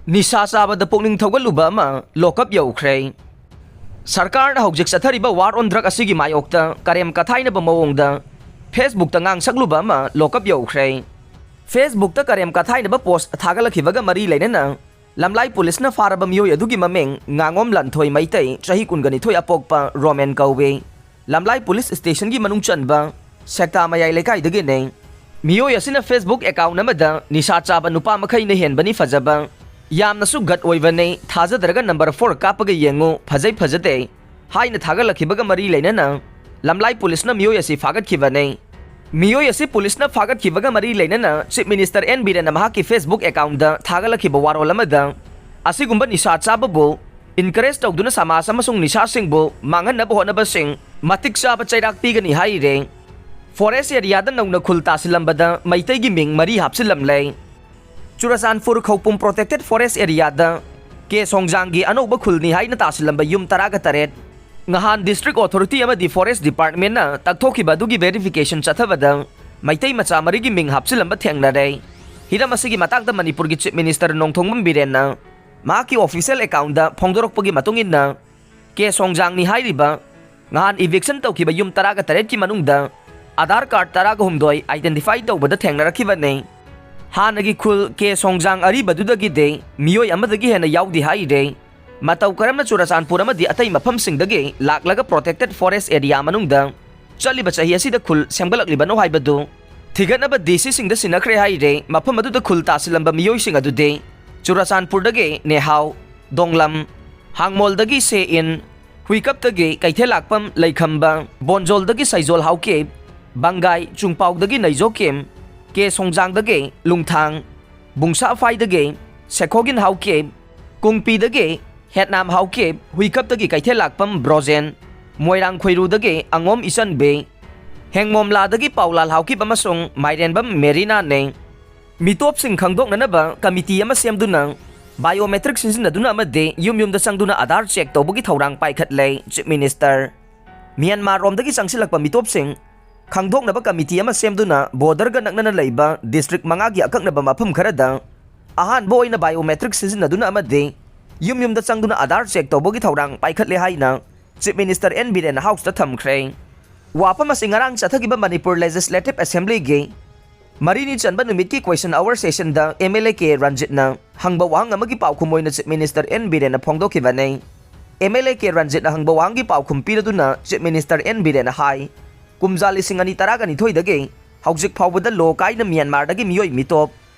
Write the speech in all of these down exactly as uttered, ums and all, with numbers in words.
ꯅꯤꯁꯥ ꯆꯥꯕꯗ ꯄꯨꯛꯅꯤꯡ ꯊꯧꯒꯠꯂꯨꯕ ꯑꯃ ꯂꯣꯀꯞ ꯌꯧꯈ꯭ꯔꯦ꯫ ꯁꯔꯀꯥꯔꯅ ꯍꯧꯖꯤꯛ ꯆꯠꯊꯔꯤꯕ war on drug ꯑꯁꯤꯒꯤ ꯃꯥꯌꯣꯛꯇ ꯀꯔꯦꯝ ꯀꯊꯥꯏꯅꯕ ꯃꯑꯣꯡꯗ Facebookꯇ ꯉꯥꯡꯁꯛꯂꯨꯕ ꯑꯃ ꯂꯣꯀꯞ ꯌꯧꯈ꯭ꯔꯦ꯫ Facebookꯇ ꯀꯔꯦꯝ ꯀꯊꯥꯏꯅꯕ post ꯊꯥꯒꯠꯂꯛꯈꯤꯕꯒ ꯃꯔꯤ ꯂꯩꯅꯅ ꯂꯝꯂꯥꯏ ꯄꯨꯂꯤꯁꯅ ꯐꯥꯔꯕ ꯃꯤꯑꯣꯏ ꯑꯗꯨꯒꯤ ꯃꯃꯤꯡ ꯉꯥꯉꯣꯝ ꯂꯥꯟꯊꯣꯏ ꯃꯩꯇꯩ, ꯆꯍꯤ ꯀꯨꯟꯒ ꯅꯤꯊꯣꯏ ꯑꯄꯣꯛꯄ ꯔꯣꯃꯦꯟ ꯀꯧꯏ꯫ ꯂꯝꯂꯥꯏ ꯄꯨꯂꯤꯁ ꯁ꯭ꯇꯦꯁꯟꯒꯤ ꯃꯅꯨꯡ ꯆꯟꯕ ꯁꯦꯛꯇꯥ ꯃꯌꯥꯏ ꯂꯩꯀꯥꯏꯗꯒꯤꯅꯤ꯫ ꯃꯤꯑꯣꯏ ꯑꯁꯤꯅ Facebook account ꯑꯃꯗ ꯅꯤꯁꯥ ꯆꯥꯕ ꯅꯨꯄꯥ ꯃꯈꯩꯅ ꯍꯦꯟꯕꯅꯤ ꯐꯖꯕ, ꯌꯥꯝꯅꯁꯨ ꯒꯠ ꯑꯣꯏꯕꯅꯤ, ꯊꯥꯖꯗ꯭ꯔꯒ number four ꯀꯥꯞꯄꯒ ꯌꯦꯡꯉꯨ, ꯐꯖꯩ ꯐꯖꯗꯦ ꯍꯥꯏꯅ ꯊꯥꯒꯠꯂꯛꯈꯤꯕꯒ ꯃꯔꯤ ꯂꯩꯅꯅ ꯂꯝꯂꯥꯏ ꯄꯨꯂꯤꯁꯅ ꯃꯤꯑꯣꯏ ꯑꯁꯤ ꯐꯥꯒꯠꯈꯤꯕꯅꯤ꯫ ꯃꯤꯑꯣꯏ ꯑꯁꯤ ꯄꯨꯂꯤꯁꯅ ꯐꯥꯒꯠꯈꯤꯕꯒ ꯃꯔꯤ ꯂꯩꯅꯅ Chief Minister ꯑꯦꯟ ꯕꯤꯔꯦꯟꯅ ꯃꯍꯥꯛꯀꯤ Facebook accountꯗ ꯊꯥꯒꯠꯂꯛꯈꯤꯕ ꯋꯥꯔꯣꯜ ꯑꯃꯗ, ꯑꯁꯤꯒꯨꯝꯕ ꯅꯤꯁꯥ ꯆꯥꯕꯕꯨ encourage ꯇꯧꯗꯨꯅ ꯁꯃꯥꯖ ꯑꯃꯁꯨꯡ ꯅꯤꯁꯥꯁꯤꯡꯕꯨ ꯃꯥꯡꯍꯟꯅꯕ ꯍꯣꯠꯅꯕꯁꯤꯡ ꯃꯇꯤꯛ ꯆꯥꯕ ꯆꯩꯔꯥꯛ ꯄꯤꯒꯅꯤ ꯍꯥꯏꯔꯦ꯫ Forest areaꯗ ꯅꯧꯅ ꯈꯨꯜ ꯇꯥꯁꯤꯜꯂꯝꯕꯗ ꯃꯩꯇꯩꯒꯤ ꯃꯤꯡ ꯃꯔꯤ ꯍꯥꯞꯆꯤꯜꯂꯝꯂꯦ꯫ ꯆꯨꯔꯆꯥꯟꯄꯨꯔ ꯈꯧꯄꯨꯝ protected forest areaꯗ ꯀꯦ ꯁꯣꯡꯖꯥꯡꯒꯤ ꯑꯅꯧꯕ ꯈꯨꯜꯅꯤ ꯍꯥꯏꯅ ꯇꯥꯁꯤꯜꯂꯝꯕ ꯌꯨꯝ ꯇꯔꯥꯒ ꯇꯔꯦꯠ ꯉꯍꯥꯟ district authority ꯑꯃꯗꯤ forest departmentꯅ ꯇꯛꯊꯣꯛꯈꯤꯕ ꯑꯗꯨꯒꯤ verification ꯆꯠꯊꯕꯗ ꯃꯩꯇꯩ ꯃꯆꯥ ꯃꯔꯤꯒꯤ ꯃꯤꯡ ꯍꯥꯞꯆꯤꯜꯂꯝꯕ ꯊꯦꯡꯅꯔꯦ꯫ ꯍꯤꯔꯝ ꯑꯁꯤꯒꯤ ꯃꯇꯥꯡꯗ ꯃꯅꯤꯄꯨꯔꯒꯤ Chief Minister ꯅꯣꯡꯊꯣꯝꯕꯝ ꯕꯤꯔꯦꯟꯅ ꯃꯍꯥꯛꯀꯤ official accountꯗ ꯐꯣꯡꯗꯣꯔꯛꯄꯒꯤ ꯃꯇꯨꯡ ꯏꯟꯅ, ꯀꯦ ꯁꯣꯡꯖꯥꯡꯅꯤ ꯍꯥꯏꯔꯤꯕ ꯉꯍꯥꯟ eviction ꯇꯧꯈꯤꯕ ꯌꯨꯝ ꯇꯔꯥꯒ ꯇꯔꯦꯠꯀꯤ ꯃꯅꯨꯡꯗ Aadhaar card ꯇꯔꯥꯒ ꯍꯨꯝꯗꯣꯏ identify ꯇꯧꯕꯗ ꯊꯦꯡꯅꯔꯛꯈꯤꯕꯅꯤ꯫ ꯍꯥꯟꯅꯒꯤ ꯈꯨꯜ ꯀꯦ ꯁꯣꯡꯖꯥꯡ ꯑꯔꯤꯕꯗꯨꯗꯒꯤꯗꯤ ꯃꯤꯑꯣꯏ ꯑꯃꯗꯒꯤ ꯍꯦꯟꯅ ꯌꯥꯎꯗꯦ ꯍꯥꯏꯔꯦ꯫ ꯃꯇꯧ ꯀꯔꯝꯅ ꯆꯨꯔꯆꯥꯟꯄꯨꯔ ꯑꯃꯗꯤ ꯑꯇꯩ ꯃꯐꯝꯁꯤꯡꯗꯒꯤ ꯂꯥꯛꯂꯒ protected forest area ꯃꯅꯨꯡꯗ ꯆꯠꯂꯤꯕ ꯆꯍꯤ ꯑꯁꯤꯗ ꯈꯨꯜ ꯁꯦꯝꯒꯠꯂꯛꯂꯤꯕꯅꯣ ꯍꯥꯏꯕꯗꯨ ꯊꯤꯒꯠꯅꯕ ꯗꯤ ꯁꯤꯁꯤꯡꯗ ꯁꯤꯟꯅꯈ꯭ꯔꯦ ꯍꯥꯏꯔꯦ꯫ ꯃꯐꯝ ꯑꯗꯨꯗ ꯈꯨꯜ ꯇꯥꯁꯤꯜꯂꯝꯕ ꯃꯤꯑꯣꯏꯁꯤꯡ ꯑꯗꯨꯗꯤ ꯆꯨꯔꯆꯥꯟꯄꯨꯔꯗꯒꯤ ꯅꯦꯍꯥꯎ, ꯗꯣꯡꯂꯝ, ꯍꯥꯡꯃꯣꯜꯗꯒꯤ ꯁꯦ ꯏꯟ, ꯍꯨꯏꯀꯞꯇꯒꯤ ꯀꯩꯊꯦꯜꯂꯥꯛꯄꯝ ꯂꯩꯈꯝꯕ, ꯕꯣꯟꯖꯣꯜꯗꯒꯤ ꯁꯩꯖꯣꯜ ꯍꯥꯎꯀꯤꯞ, ꯕꯪꯒꯥꯏ ꯆꯨꯡꯄꯥꯎꯗꯒꯤ ꯅꯩꯖꯣꯀꯤꯝ, ꯀꯦ ꯁꯣꯡꯖꯥꯡꯗꯒꯤ ꯂꯨꯡꯊꯥꯡ, ꯕꯨꯡꯁꯥꯐꯥꯏꯗꯒꯤ ꯁꯦꯈꯣꯒꯤꯟ ꯍꯥꯎꯀꯤꯞ, ꯀꯨꯡꯄꯤꯗꯒꯤ ꯍꯦꯠꯅꯥꯝ ꯍꯥꯎꯀꯤꯞ, ꯍꯨꯏꯀꯞꯇꯒꯤ ꯀꯩꯊꯦꯜꯂꯥꯛꯄꯝ ꯕ꯭ꯔꯣꯖꯦꯟ, ꯃꯣꯏꯔꯥꯡ ꯈꯣꯏꯔꯨꯗꯒꯤ ꯑꯉꯣꯝ ꯏꯆꯟꯕꯤ, ꯍꯦꯡꯃꯣꯝꯂꯥꯗꯒꯤ ꯄꯥꯎꯂꯥꯜ ꯍꯥꯎꯀꯤꯞ ꯑꯃꯁꯨꯡ ꯃꯥꯏꯔꯦꯟꯕꯝ ꯃꯦꯔꯤꯅꯥꯅꯤ꯫ ꯃꯤꯇꯣꯞꯁꯤꯡ ꯈꯪꯗꯣꯛꯅꯅꯕ ꯀꯃꯤꯇꯤ ꯑꯃ ꯁꯦꯝꯗꯨꯅ biometric ꯁꯤꯖꯤꯟꯅꯗꯨꯅ ꯑꯃꯗꯤ ꯌꯨꯝ ꯌꯨꯝꯗ ꯆꯪꯗꯨꯅ Aadhaar check ꯇꯧꯕꯒꯤ ꯊꯧꯔꯥꯡ ꯄꯥꯏꯈꯠꯂꯦ꯫ Chief Minister ꯃ꯭ꯌꯥꯟꯃꯥꯔ ꯔꯣꯝꯗꯒꯤ ꯆꯪꯁꯤꯜꯂꯛꯄ ꯃꯤꯇꯣꯞꯁꯤꯡ ꯈꯪꯗꯣꯛꯅꯕ ꯀꯃꯤꯇꯤ ꯑꯃ ꯁꯦꯝꯗꯨꯅ borderꯒ ꯅꯛꯅꯅ ꯂꯩꯕ district ꯃꯉꯥꯒꯤ ꯑꯀꯛꯅꯕ ꯃꯐꯝ ꯈꯔꯗ ꯑꯍꯥꯟꯕ ꯑꯣꯏꯅ biometric ꯁꯤꯖꯤꯟꯅꯗꯨꯅ ꯑꯃꯗꯤ ꯌꯨꯝ ꯌꯨꯝꯗ ꯆꯪꯗꯨꯅ Aadhaar check ꯇꯧꯕꯒꯤ ꯊꯧꯔꯥꯡ ꯄꯥꯏꯈꯠꯂꯦ ꯍꯥꯏꯅ Chief Minister N ꯕꯤꯔꯦꯟꯅ House ꯇ ꯊꯝꯈ꯭ꯔꯦ꯫ ꯋꯥꯐꯝ ꯑꯁꯤ ꯉꯔꯥꯡ ꯆꯠꯊꯈꯤꯕ ꯃꯅꯤꯄꯨꯔ Legislative Assembly ꯒꯤ ꯃꯔꯤꯅꯤ ꯆꯟꯕ ꯅꯨꯃꯤꯠꯀꯤ question hour session the M L A ꯀꯦ ꯔꯟꯖꯤꯠꯅ ꯍꯪꯕ ꯋꯥꯍꯪ ꯑꯃꯒꯤ ꯄꯥꯎꯈꯨꯝ ꯑꯣꯏꯅ Chief Minister N ꯕꯤꯔꯦꯟꯅ ꯐꯣꯡꯗꯣꯛꯈꯤꯕꯅꯤ꯫ M L A ꯀꯦ ꯔꯟꯖꯤꯠꯅ ꯍꯪꯕ ꯋꯥꯍꯪꯒꯤ ꯄꯥꯎꯈꯨꯝ ꯄꯤꯔꯗꯨꯅ Chief Minister N ꯕꯤꯔꯦꯟꯅ ꯍꯥꯏ, ꯀꯨꯝꯖꯥ ꯂꯤꯁꯤꯡ ꯑꯅꯤ ꯇꯔꯥꯒ ꯅꯤꯊꯣꯏꯗꯒꯤ ꯍꯧꯖꯤꯛ ꯐꯥꯎꯕꯗ ꯂꯣ ꯀꯥꯏꯅ ꯃ꯭ꯌꯥꯟꯃꯥꯔꯗꯒꯤ ꯃꯤꯑꯣꯏ ꯃꯤꯇꯣꯞ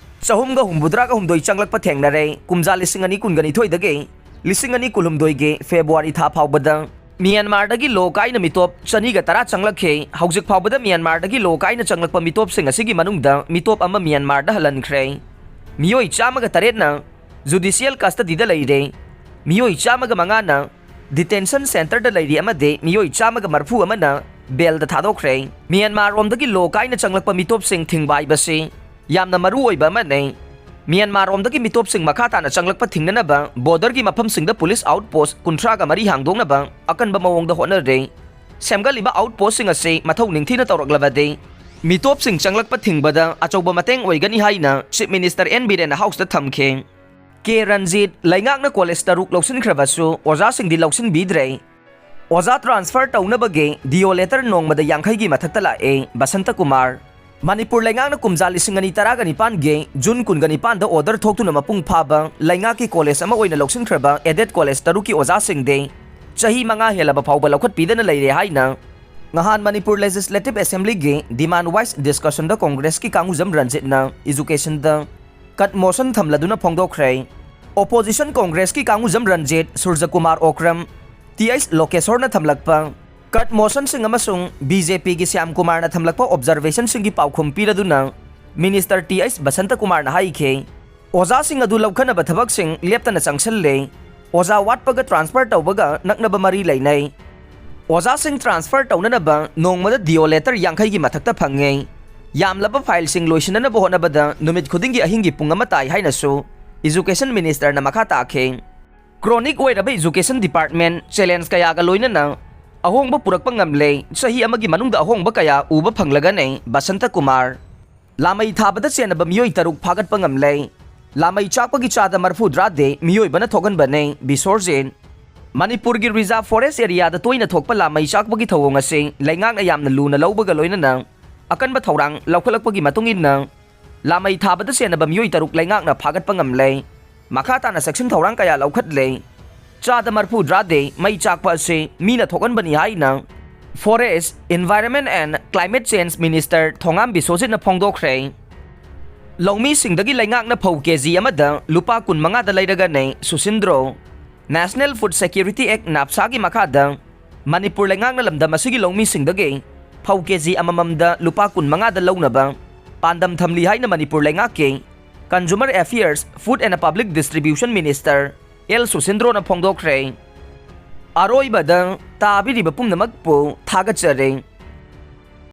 ꯆꯍꯨꯝꯒ ꯍꯨꯝꯐꯨꯇꯔꯥꯒ ꯍꯨꯝꯗꯣꯏ ꯆꯪꯂꯛꯄ ꯊꯦꯡꯅꯔꯦ꯫ ꯀꯨꯝꯖꯥ ꯂꯤꯁꯤꯡ ꯑꯅꯤ ꯀꯨꯟꯒ ꯅꯤꯊꯣꯏꯗꯒꯤ ꯂꯤꯁꯤꯡ ꯑꯅꯤ ꯀꯨꯟꯍꯨꯝꯗꯣꯏꯒꯤ ꯐꯦꯕ꯭ꯔꯨꯋꯥꯔꯤ ꯊꯥ ꯐꯥꯎꯕꯗ ꯃ꯭ꯌꯥꯟꯃꯥꯔꯗꯒꯤ ꯂꯣ ꯀꯥꯏꯅ ꯃꯤꯇꯣꯞ ꯆꯅꯤꯒ ꯇꯔꯥ ꯆꯪꯂꯛꯈꯤ꯫ ꯍꯧꯖꯤꯛ ꯐꯥꯎꯕꯗ ꯃ꯭ꯌꯥꯟꯃꯥꯔꯗꯒꯤ ꯂꯣ ꯀꯥꯏꯅ ꯆꯪꯂꯛꯄ ꯃꯤꯇꯣꯞꯁꯤꯡ ꯑꯁꯤꯒꯤ ꯃꯅꯨꯡꯗ ꯃꯤꯇꯣꯞ ꯑꯃ ꯃ꯭ꯌꯥꯟꯃꯥꯔꯗ ꯍꯜꯍꯟꯈ꯭ꯔꯦ꯫ ꯃꯤꯑꯣꯏ ꯆꯥꯝꯃꯒ ꯇꯔꯦꯠꯅ judicial custody ꯗ ꯂꯩꯔꯦ꯫ ꯃꯤꯑꯣꯏ ꯆꯥꯝꯃꯒ ꯃꯉꯥꯅ detention centre ꯗ ꯂꯩꯔꯤ ꯑꯃꯗꯤ ꯃꯤꯑꯣꯏ ꯆꯥꯝꯃꯒ ꯃꯔꯤꯐꯨ ꯑꯃꯅ bail ꯗ ꯊꯥꯗꯣꯛꯈ꯭ꯔꯦ꯫ ꯃ꯭ꯌꯥꯟꯃꯥꯔ ꯔꯣꯝꯗꯒꯤ ꯂꯣ ꯀꯥꯏꯅ ꯆꯪꯂꯛꯄ ꯃꯤꯇꯣꯞꯁꯤꯡ ꯊꯤꯡꯕ ꯍꯥꯏꯕꯁꯤ ꯌꯥꯝꯅ ꯃꯔꯨ ꯑꯣꯏꯕ ꯑꯃꯅꯤ꯫ ꯃ꯭ꯌꯥꯟꯃꯥꯔ ꯔꯣꯝꯗꯒꯤ ꯃꯤꯇꯣꯞꯁꯤꯡ ꯃꯈꯥ ꯇꯥꯅ ꯆꯪꯂꯛꯄ ꯊꯤꯡꯅꯅꯕ border ꯒꯤ ꯃꯐꯝꯁꯤꯡꯗ police outpost ꯀꯨꯟꯊ꯭ꯔꯥꯒ ꯃꯔꯤ ꯍꯥꯡꯗꯣꯛꯅꯕ ꯑꯀꯟꯕ ꯃꯑꯣꯡꯗ ꯍꯣꯠꯅꯔꯦ꯫ ꯁꯦꯝꯒꯠꯂꯤꯕ outpost ꯁꯤꯡ ꯑꯁꯤ ꯃꯊꯧ ꯅꯤꯡꯊꯤꯅ ꯇꯧꯔꯛꯂꯕꯗꯤ ꯃꯤꯇꯣꯞꯁꯤꯡ ꯆꯪꯂꯛꯄ ꯊꯤꯡꯕꯗ ꯑꯆꯧꯕ ꯃꯇꯦꯡ ꯑꯣꯏꯒꯅꯤ ꯍꯥꯏꯅ Chief Minister N ꯕꯤꯔꯦꯟꯅ House ꯇ ꯊꯝꯈꯤ꯫ ꯀꯦ ꯔꯟꯖꯤꯠ, ꯂꯩꯉꯥꯛꯅ college ꯇꯔꯨꯛ ꯂꯧꯁꯤꯟꯈ꯭ꯔꯕꯁꯨ ꯑꯣꯖꯥꯁꯤꯡꯗꯤ ꯂꯧꯁꯤꯟꯕꯤꯗ꯭ꯔꯦ꯫ ꯑꯣꯖꯥ transfer ꯇꯧꯅꯕꯒꯤ D O letter ꯅꯣꯡꯃꯗ ꯌꯥꯡꯈꯩꯒꯤ ꯃꯊꯛꯇ ꯂꯥꯛꯑꯦ, ꯕꯁꯟꯇ ꯀꯨꯃꯥꯔ꯫ ꯃꯅꯤꯄꯨꯔ ꯂꯩꯉꯥꯛꯅ ꯀꯨꯝꯖꯥ ꯂꯤꯁꯤꯡ ꯑꯅꯤ ꯇꯔꯥꯒ ꯅꯤꯄꯥꯟꯒꯤ June ꯀꯨꯟꯒ ꯅꯤꯄꯥꯟꯗ order ꯊꯣꯛꯇꯨꯅ ꯃꯄꯨꯡ ꯐꯥꯕ ꯂꯩꯉꯥꯛꯀꯤ college ꯑꯃ ꯑꯣꯏꯅ ꯂꯧꯁꯤꯟꯈ꯭ꯔꯕ aided college ꯇꯔꯨꯛꯀꯤ ꯑꯣꯖꯥꯁꯤꯡꯗꯤ ꯆꯍꯤ ꯃꯉꯥ ꯍꯦꯜꯂꯕ ꯐꯥꯎꯕ ꯂꯧꯈꯠꯄꯤꯗꯅ ꯂꯩꯔꯦ ꯍꯥꯏꯅ ꯉꯍꯥꯟ ꯃꯅꯤꯄꯨꯔ Legislative Assembly ꯒꯤ demand wise discussion ꯗ Congress ꯀꯤ ꯀꯥꯡꯒꯨꯖꯝ ꯔꯟꯖꯤꯠꯅ education ꯗ cut motion ꯊꯝꯂꯗꯨꯅ ꯐꯣꯡꯗꯣꯛꯈ꯭ꯔꯦ꯫ Opposition Congress ꯀꯤ ꯀꯥꯡꯒꯨꯖꯝ ꯔꯟꯖꯤꯠ, ꯁꯨꯔꯖꯀꯨꯃꯥꯔ ꯑꯣꯀ꯭ꯔꯝ, ꯇꯤ ꯑꯩꯆ ꯂꯣꯀꯦꯁꯣꯔꯅ ꯊꯝꯂꯛꯄ cut motion ꯁꯤꯡ ꯑꯃꯁꯨꯡ B J P ꯒꯤ ꯁ꯭ꯌꯥꯝ ꯀꯨꯃꯥꯔꯅ ꯊꯝꯂꯛꯄ observation ꯁꯤꯡꯒꯤ ꯄꯥꯎꯈꯨꯝ ꯄꯤꯔꯗꯨꯅ Minister ꯇꯤ ꯑꯩꯆ ꯕꯁꯟꯇ ꯀꯨꯃꯥꯔꯅ ꯍꯥꯏꯈꯤ, ꯑꯣꯖꯥꯁꯤꯡ ꯑꯗꯨ ꯂꯧꯈꯠꯅꯕ ꯊꯕꯛꯁꯤꯡ ꯂꯦꯞꯇꯅ ꯆꯪꯁꯤꯜꯂꯦ꯫ ꯑꯣꯖꯥ ꯋꯥꯠꯄꯒ transfer ꯇꯧꯕꯒ ꯅꯛꯅꯕ ꯃꯔꯤ ꯂꯩꯅꯩ꯫ ꯑꯣꯖꯥꯁꯤꯡ transfer ꯇꯧꯅꯅꯕ ꯅꯣꯡꯃꯗ D O letter ꯌꯥꯡꯈꯩꯒꯤ ꯃꯊꯛꯇ ꯐꯪꯉꯦ꯫ ꯌꯥꯝꯂꯕ file ꯁꯤꯡ ꯂꯣꯏꯁꯤꯟꯅꯅꯕ ꯍꯣꯠꯅꯕꯗ ꯅꯨꯃꯤꯠ ꯈꯨꯗꯤꯡꯒꯤ ꯑꯍꯤꯡꯒꯤ ꯄꯨꯡ ꯑꯃ ꯇꯥꯏ ꯍꯥꯏꯅꯁꯨ Education Minister ꯅ ꯃꯈꯥ ꯇꯥꯈꯤ꯫ Chronic ꯑꯣꯏꯔꯕ education department challenge ꯀꯌꯥꯒ ꯂꯣꯏꯅꯅ ꯑꯍꯣꯡꯕ ꯄꯨꯔꯛꯄ ꯉꯝꯂꯦ꯫ ꯆꯍꯤ ꯑꯃꯒꯤ ꯃꯅꯨꯡꯗ ꯑꯍꯣꯡꯕ ꯀꯌꯥ ꯎꯕ ꯐꯪꯂꯒꯅꯤ, ꯕꯁꯟꯇ ꯀꯨꯃꯥꯔ꯫ ꯂꯥꯃꯩ ꯊꯥꯕꯗ ꯆꯦꯟꯅꯕ ꯃꯤꯑꯣꯏ ꯇꯔꯨꯛ ꯐꯥꯒꯠꯄ ꯉꯝꯂꯦ꯫ ꯂꯥꯃꯩ ꯆꯥꯛꯄꯒꯤ ꯆꯥꯗ ꯃꯔꯐꯨ ꯇꯔꯥꯗꯤ ꯃꯤꯑꯣꯏꯕꯅ ꯊꯣꯛꯍꯟꯕꯅꯤ꯫ ꯕꯤꯁꯣꯔꯖꯤꯠ꯫ ꯃꯅꯤꯄꯨꯔꯒꯤ reserve forest areaꯗ ꯇꯣꯏꯅ ꯊꯣꯛꯄ ꯂꯥꯃꯩ ꯆꯥꯛꯄꯒꯤ ꯊꯧꯑꯣꯡ ꯑꯁꯤ ꯂꯩꯉꯥꯛꯅ ꯌꯥꯝꯅ ꯂꯨꯅ ꯂꯧꯕꯒ ꯂꯣꯏꯅꯅ ꯑꯀꯟꯕ ꯊꯧꯔꯥꯡ ꯂꯧꯈꯠꯂꯛꯄꯒꯤ ꯃꯇꯨꯡ ꯏꯟꯅ ꯂꯥꯃꯩ ꯊꯥꯕꯗ ꯁꯦꯟꯅꯕ ꯃꯤꯑꯣꯏ ꯇꯔꯨꯛ ꯂꯩꯉꯥꯛꯅ ꯐꯥꯒꯠꯄ ꯉꯝꯂꯦ꯫ ꯃꯈꯥ ꯇꯥꯅ ꯆꯦꯛꯁꯤꯟ ꯊꯧꯔꯥꯡ ꯀꯌꯥ ꯂꯧꯈꯠꯂꯦ꯫ ꯆꯥꯗ ꯃꯔꯐꯨ ꯇꯔꯥꯗꯤ ꯃꯩ ꯆꯥꯛꯄ ꯑꯁꯤ ꯃꯤꯅ ꯊꯣꯛꯍꯟꯕꯅꯤ ꯍꯥꯏꯅ Forest, Environment and Climate Change Minister ꯊꯣꯉꯥꯝ ꯕꯤꯁꯣꯖꯤꯠꯅ ꯐꯣꯡꯗꯣꯛꯈ꯭ꯔꯦ꯫ ꯂꯧꯃꯤꯁꯤꯡꯗꯒꯤ ꯂꯩꯉꯥꯛꯅ ꯐꯧ ꯀꯦꯖꯤ ꯑꯃꯗ ꯂꯨꯄꯥ ꯀꯨꯟꯃꯉꯥꯗ ꯂꯩꯔꯒꯅꯤ꯫ ꯁꯨꯁꯤꯟꯗ꯭ꯔꯣ꯫ National Food Security Act, NAFSAꯒꯤ ꯃꯈꯥꯗ ꯃꯅꯤꯄꯨꯔ ꯂꯩꯉꯥꯛꯅ ꯂꯝꯗꯝ ꯑꯁꯤꯒꯤ ꯂꯧꯃꯤꯁꯤꯡꯗꯒꯤ ꯐꯧ ꯀꯦꯖꯤ ꯑꯃꯃꯝꯗ ꯂꯨꯄꯥ ꯀꯨꯟꯃꯉꯥꯗ ꯂꯧꯅꯕ ꯄꯥꯟꯗꯝ ꯊꯝꯂꯤ ꯍꯥꯏꯅ ꯃꯅꯤꯄꯨꯔ ꯂꯩꯉꯥꯛꯀꯤ Consumer Affairs, Food and Public Distribution Minister L ꯁꯨꯁꯤꯟꯗ꯭ꯔꯣꯅ ꯐꯣꯡꯗꯣꯛꯈ꯭ꯔꯦ꯫ ꯑꯔꯣꯏꯕꯗ ꯇꯥꯕꯤꯔꯤꯕ ꯄꯨꯝꯅꯃꯛꯄꯨ ꯊꯥꯒꯠꯆꯔꯤ꯫